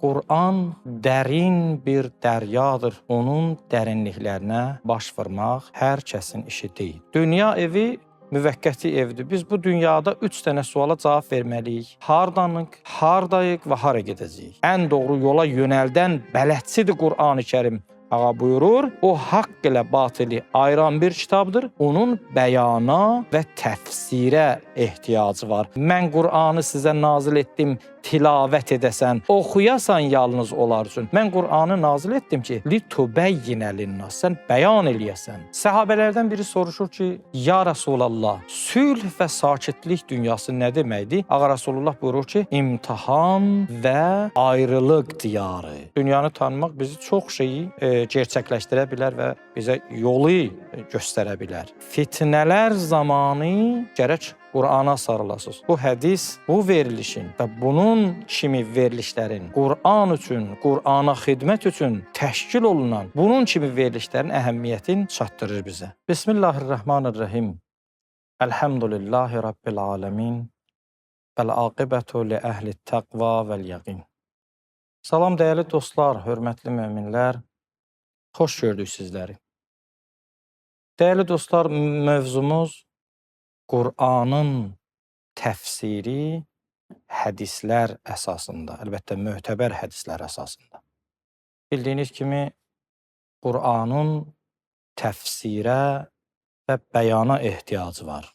Quran dərin bir dəryadır. Onun dərinliklərinə baş vurmaq hər kəsin işi deyil. Dünya evi müvəqqəti evdir. Biz bu dünyada 3 dənə suala cavab verməliyik. Hardanıq, hardayıq və hara gedəcəyik? Ən doğru yola yönəldən bələdçidir Qur'an-ı Kərim. Ağa buyurur, o haqq ilə batili ayıran bir kitabdır. Onun bəyana və təfsirə ehtiyacı var. Mən Qur'anı sizə nazil etdim, tilavət edəsən, oxuyasan yalnız onlar üçün. Mən Qur'anı nazil etdim ki, litubəyyinə linnas, sən bəyan eləyəsən. Səhabələrdən biri soruşur ki, ya Rəsulallah, sülh və sakitlik dünyası nə deməkdir? Ağa Rəsulullah buyurur ki, imtahan və ayrılıq diyarı. Dünyanı tanımaq bizi çox şeyi gerçəkləşdirə bilər və bizə yolu göstərə bilər. Fitnələr zamanı gərək Qur'ana sarılasınız. Bu hədis, bu verilişin və bunun kimi verilişlərin Qur'an üçün, Qur'ana xidmət üçün təşkil olunan bunun kimi verilişlərin əhəmiyyətini çatdırır bizə. Bismillahirrahmanirrahim. Elhamdülillahi Rabbil alamin. Vel aqibətu li əhli təqva vəl yəqin. Salam dəyərli dostlar, hörmətli möminlər. Xoş gördük sizləri. Dəyərli dostlar, mövzumuz Qur'anın təfsiri hədislər əsasında, əlbəttə mötəbər hədislər əsasında. Bildiyiniz kimi Qur'anın təfsirə və bəyana ehtiyacı var.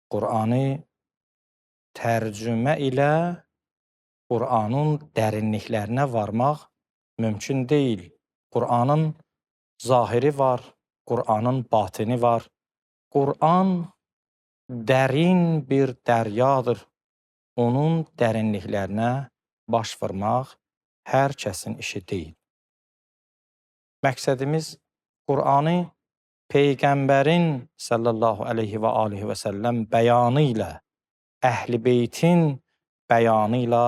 Qur'anı tərcümə ilə Qur'anın dərinliklərinə varmaq mümkün deyil. Qur'anın zahiri var, Qur'anın batini var. Qur'an dərin bir dəryadır. Onun dərinliklərinə baş vurmaq hər kəsin işi deyil. Məqsədimiz Qur'anı Peyğəmbərin sallallahu əleyhi və alihi və səlləm bəyanı ilə, Əhl-i Beytin bəyanı ilə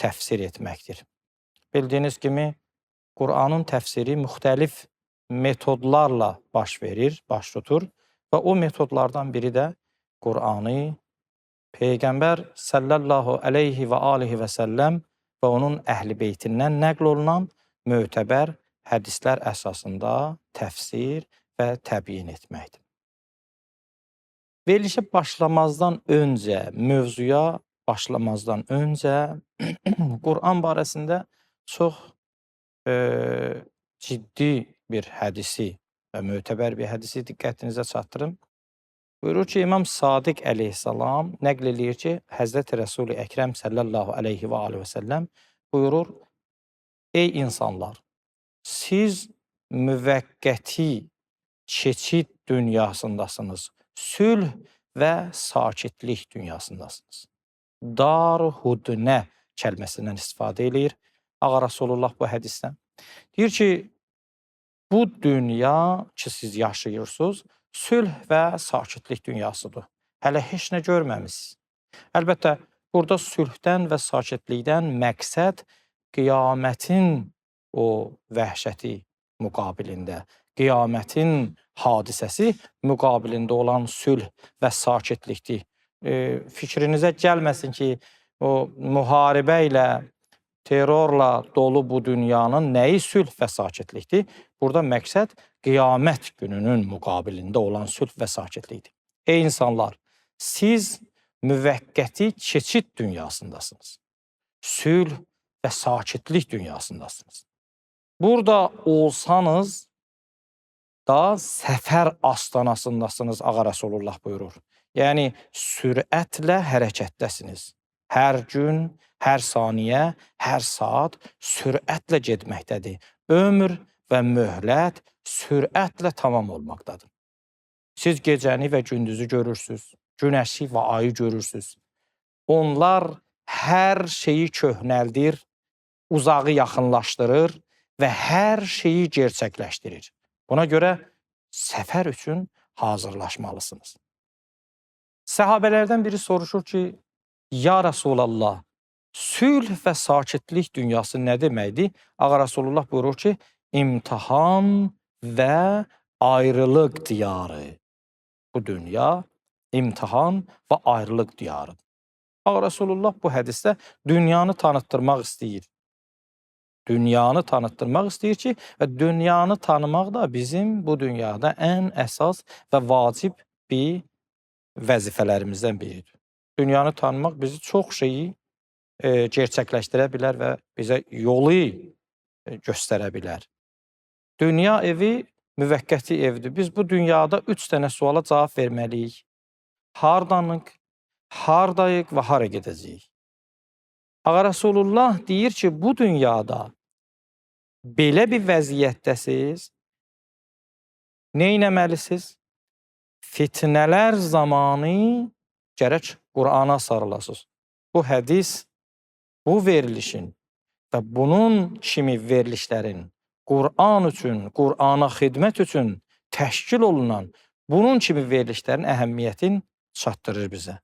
təfsir etməkdir. Bildiyiniz kimi Qur'anın təfsiri müxtəlif metodlarla baş verir, baş tutur və o metodlardan biri də Qur'anı Peyğəmbər sallallahu əleyhi və alihi və səlləm və onun əhl-i beytindən nəql olunan mötəbər hədislər əsasında təfsir və təbyin etməkdir. Verilişə başlamazdan öncə, mövzuya başlamazdan öncə Qur'an barəsində çox ciddi bir hədisi və mötəbər bir hədisi diqqətinizə çatdırım. Buyurur ki, İmam Sadiq əleyhissalam nəql eləyir ki, Həzrəti Rəsul-i Əkrəm sallallahu əleyhi və alihi və səlləm buyurur: Ey insanlar, siz müvəqqəti keçid dünyasındasınız. Sülh və sakitlik dünyasındasınız. Dar hudnə kəlməsindən istifadə eləyir Ağa Rasulullah bu hədisdə. Deyir ki, bu dünya ki siz yaşayırsınız, sülh və sakitlik dünyasıdır. Hələ heç nə görməmisiniz. Əlbəttə, burada sülhdən və sakitlikdən məqsəd qiyamətin o vəhşəti müqabilində, qiyamətin hadisəsi müqabilində olan sülh və sakitlikdir. Fikrinizə gəlməsin ki, o müharibə ilə, terrorla dolu bu dünyanın nəyi sülh və sakitlikdir? Burada məqsəd qiyamət gününün müqabilində olan sülh və sakitlikdir. Ey insanlar, siz müvəqqəti keçid dünyasındasınız. Sülh və sakitlik dünyasındasınız. Burada olsanız da səfər astanasındasınız, Ağa Rəsulullah buyurur. Yəni sürətlə hərəkətdəsiniz. Hər gün, hər saniyə, hər saat sürətlə getməkdədir. Ömür və möhlət sürətlə tamam olmaqdadır. Siz gecəni və gündüzü görürsüz, günəşi və ayı görürsüz. Onlar hər şeyi köhnəldir, uzağı yaxınlaşdırır və hər şeyi gerçəkləşdirir. Buna görə səfər üçün hazırlaşmalısınız. Səhabələrdən biri soruşur ki, ya Rəsulallah, sülh və sakitlik dünyası nə deməkdir? Ağa Rəsulullah buyurur ki, imtahan və ayrılıq diyarı. Bu dünya imtahan və ayrılıq diyarıdır. Ağa Rəsulullah bu hədisdə dünyanı tanıtdırmaq istəyir. Dünyanı tanıtdırmaq istəyir ki, və dünyanı tanımaq da bizim bu dünyada ən əsas və vacib bir vəzifələrimizdən biridir. Dünyanı tanımaq bizi çox şeyi gerçəkləşdirə bilər və bizə yolu göstərə bilər. Dünya evi müvəqqəti evdir. Biz bu dünyada 3 dənə suala cavab verməliyik. Hardanıq, hardayıq və hara gedəcəyik? Ağa Rəsulullah deyir ki, bu dünyada belə bir vəziyyətdəsiz, nə etməlisiniz? Fitnələr zamanı gərək Qur'ana sarılasınız. Bu hədis, bu verilişin və bunun kimi verilişlərin Qur'an üçün, Qur'ana xidmət üçün təşkil olunan bunun kimi verilişlərin əhəmiyyətini çatdırır bizə.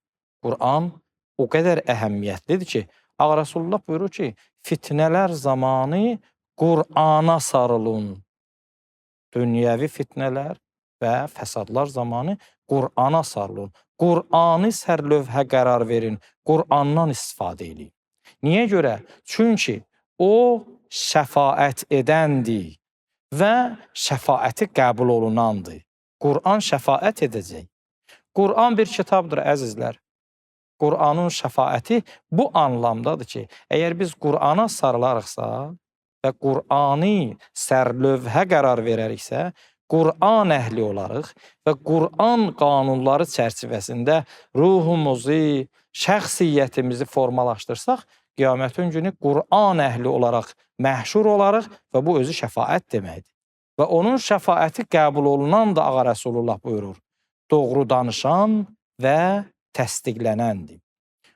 Qur'an o qədər əhəmiyyətlidir ki, Ağa Rəsulullah buyurur ki, fitnələr zamanı Qur'ana sarılın. Dünyəvi fitnələr və fəsadlar zamanı Qur'ana sarılın. Qur'anı sərlövhə qərar verin, Qur'andan istifadə edin. Niyə görə? Çünki o şəfaət edəndir və şəfaəti qəbul olunandır. Qur'an şəfaət edəcək. Qur'an bir kitabdır əzizlər. Qur'anın şəfaəti bu anlamdadır ki, əgər biz Qur'ana sarılarıqsa və Qur'anı sərlövhə qərar verəriksə, Qur'an əhli olarıq və Qur'an qanunları çərçivəsində ruhumuzu, şəxsiyyətimizi formalaşdırsaq, qiyamətin günü Qur'an əhli olaraq məhşur olarıq və bu özü şəfaət deməkdir. Və onun şəfaəti qəbul olunan da Ağa Rəsulullah buyurur, doğru danışan və təsdiqlənəndir.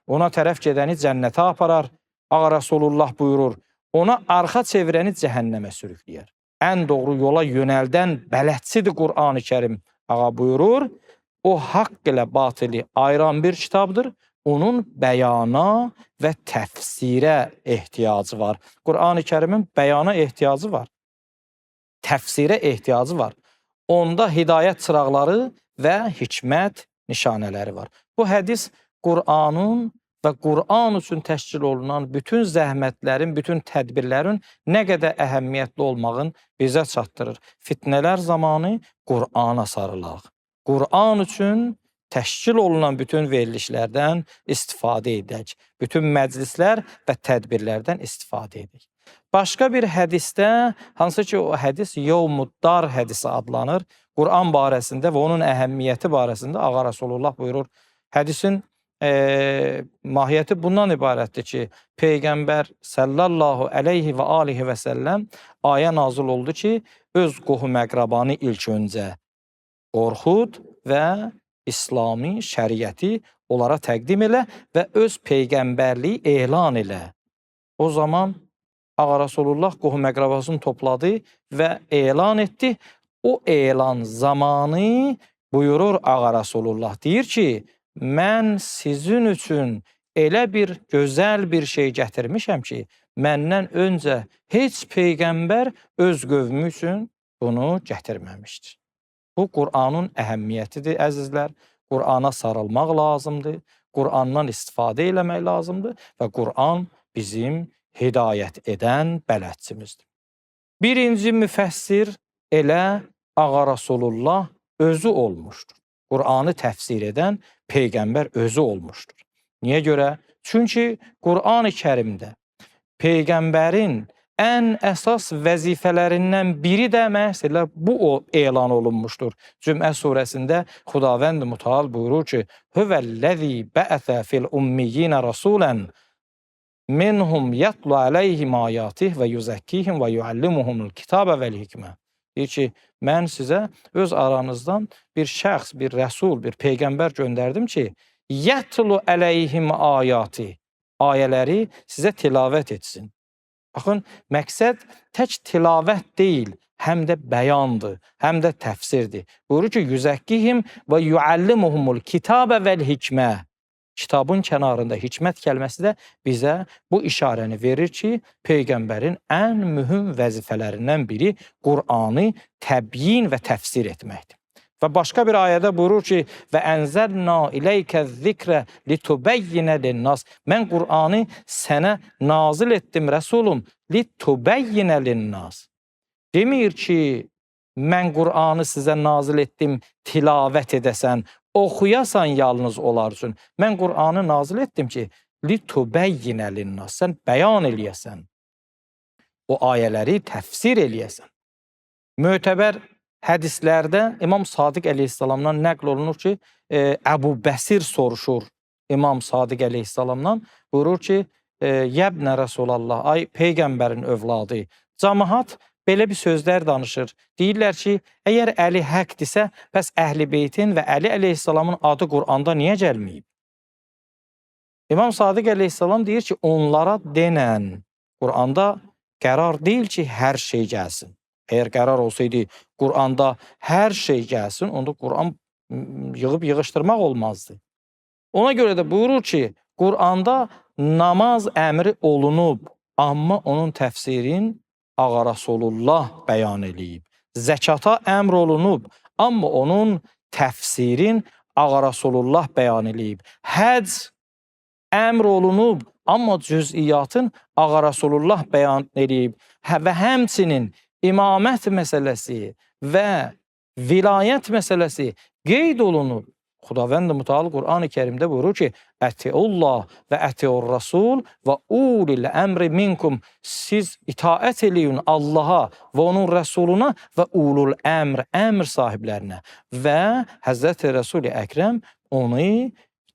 Ona tərəf gedəni cənnətə aparar, Ağa Rəsulullah buyurur, ona arxa çevirəni cəhənnəmə sürükləyər. Ən doğru yola yönəldən bələdçidir Qur'an-ı Kərim. Ağa buyurur, o haqq ilə batili ayıran bir kitabdır. Onun bəyana və təfsirə ehtiyacı var. Qur'an-ı Kərimin bəyana ehtiyacı var. Təfsirə ehtiyacı var. Onda hidayət çıraqları və hikmət nişanələri var. Bu hədis Qur'anın və Qur'an üçün təşkil olunan bütün zəhmətlərin, bütün tədbirlərin nə qədər əhəmiyyətli olmağın bizə çatdırır. Fitnələr zamanı Qur'ana sarılaq. Qur'an üçün təşkil olunan bütün verilişlərdən istifadə edək. Bütün məclislər və tədbirlərdən istifadə edək. Başqa bir hədisdə, hansı ki o hədis Yevmuddar hədisi adlanır, Qur'an barəsində və onun əhəmiyyəti barəsində Ağa Rəsulullah buyurur. Hədisin mahiyyəti bundan ibarətdir ki, Peyğəmbər sallallahu əleyhi və alihi və səlləm ayə nazil oldu ki, öz qohum-əqrabanı ilk öncə qorxud və İslami şəriəti onlara təqdim elə və öz peyğəmbərliyi elan elə. O zaman Ağa Rəsulullah qohum-əqrabasını topladı və elan etdi. O elan zamanı buyurur Ağa Rəsulullah, deyir ki, mən sizin üçün elə bir gözəl bir şey gətirmişəm ki, məndən öncə heç peyğəmbər öz qövmü üçün bunu gətirməmişdir. Bu Qur'anın əhəmiyyətidir əzizlər. Qur'ana sarılmaq lazımdır. Qur'andan istifadə eləmək lazımdır və Qur'an bizim hidayət edən bələdçimizdir. Birinci müfəssir elə Ağa Rəsulullah özü olmuşdur. Qur'anı təfsir edən peyğəmbər özü olmuşdur. Niyə görə? Çünki Qur'an-ı Kərimdə peyğəmbərin ən əsas vəzifələrindən biri də məhz elə bu elan olunmuşdur. Cümə surəsində Xudavənd Mütəal buyurur ki, Huvəl-ləzî bə'əsə fil ummiyyinə rasulən minhum yatlu aleyhim ayatih və yuzakkihim və yuallimuhumul kitabə vəl hikmə. Deyir ki, mən sizə öz aranızdan bir şəxs, bir rəsul, bir peyğəmbər göndərdim ki, yətlu əleyhim ayati, ayələri sizə tilavət etsin. Baxın, məqsəd tək tilavət deyil, həm də bəyandır, həm də təfsirdir. Buyurur ki, yüzəkkihim və yuallimuhumul kitabə vəl hikmə. Kitabın kənarında hikmət kəlməsi də bizə bu işarəni verir ki, peyğəmbərin ən mühüm vəzifələrindən biri Qur'anı təbyin və təfsir etməkdir. Və başqa bir ayədə buyurur ki, və ənzəlna ileykə zikrə litubəyyinə linnas. Mən Qur'anı sənə nazil etdim rəsulum, Litubəyyinə linnas. Demir ki, mən Qur'anı sizə nazil etdim, tilavət edəsən, oxuyasan yalnız onlar üçün. Mən Qur'anı nazil etdim ki, litubəyyinə linnas. Sən bəyan eləyəsən. O ayələri təfsir eləyəsən. Mötəbər hədislərdə İmam Sadiq əleyhissalamdan nəql olunur ki, Əbu Bəsir soruşur İmam Sadiq əleyhissalamdan, buyurur ki, Yəbnə Rəsulallah, ay peyğəmbərin övladı, camaat belə bir sözlər danışır. Deyirlər ki, əgər Əli həqdirsə, bəs Əhl-i Beytin və Əli əleyhissalamın adı Quranda niyə gəlməyib? İmam Sadiq əleyhissalam deyir ki, onlara denən Quranda qərar deyil ki, hər şey gəlsin. Əgər qərar olsaydı Quranda hər şey gəlsin, onda Quran yığıb yığışdırmaq olmazdı. Ona görə də buyurur ki, Quranda namaz əmri olunub, amma onun təfsirin Ağa Rasulullah bəyan eləyib. Zəkata əmr olunub, amma onun təfsirin Ağa Rasulullah bəyan eləyib. Həcc əmr olunub, amma cüz'iyyatın Ağa Rasulullah bəyan eləyib. Və həmçinin imamət məsələsi və vilayət məsələsi qeyd olunub. Xudavənd Müteal Qur'an-ı Kərimdə buyurur ki, Ətiullah və ətiur Rasul və ulil əmri minkum. Siz itaət eləyin Allaha və onun Rəsuluna və ulul əmr, əmr sahiblərinə. Və Həzrəti Rəsul-i Əkrəm onu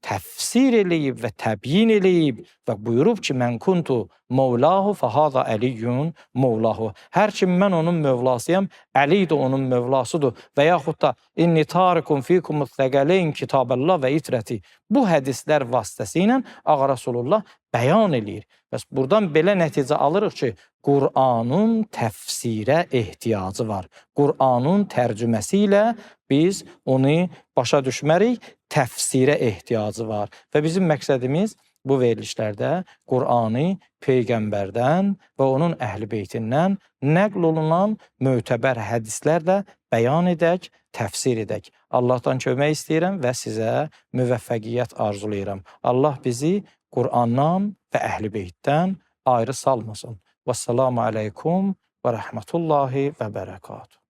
təfsir eləyib və təbyin eləyib və buyurub ki, mən kuntu mövlahu fəhəza əliyyun mövlahu. Hər kim mən onun mövlasıyam, Əli də onun mövlasıdır və yaxud da inni tarikum fikum thəqələyn kitaballah və itrəti. Bu hədislər vasitəsilə Ağa Rasulullah bəyan eləyir. Bəs buradan belə nəticə alırıq ki, Qur'anın təfsirə ehtiyacı var. Qur'anın tərcüməsi ilə biz onu başa düşmərik, təfsirə ehtiyacı var. Və bizim məqsədimiz bu verilişlərdə Qur'anı peyğəmbərdən və onun əhl-i beytindən nəql olunan mötəbər hədislərlə bəyan edək, təfsir edək. Allahdan kömək istəyirəm və sizə müvəffəqiyyət arzulayıram. Allah bizi Qur'andan və əhl-i beytdən ayrı salmasın. Vəssalamu aleykum və rəhmətullahi və bərəkatuhu.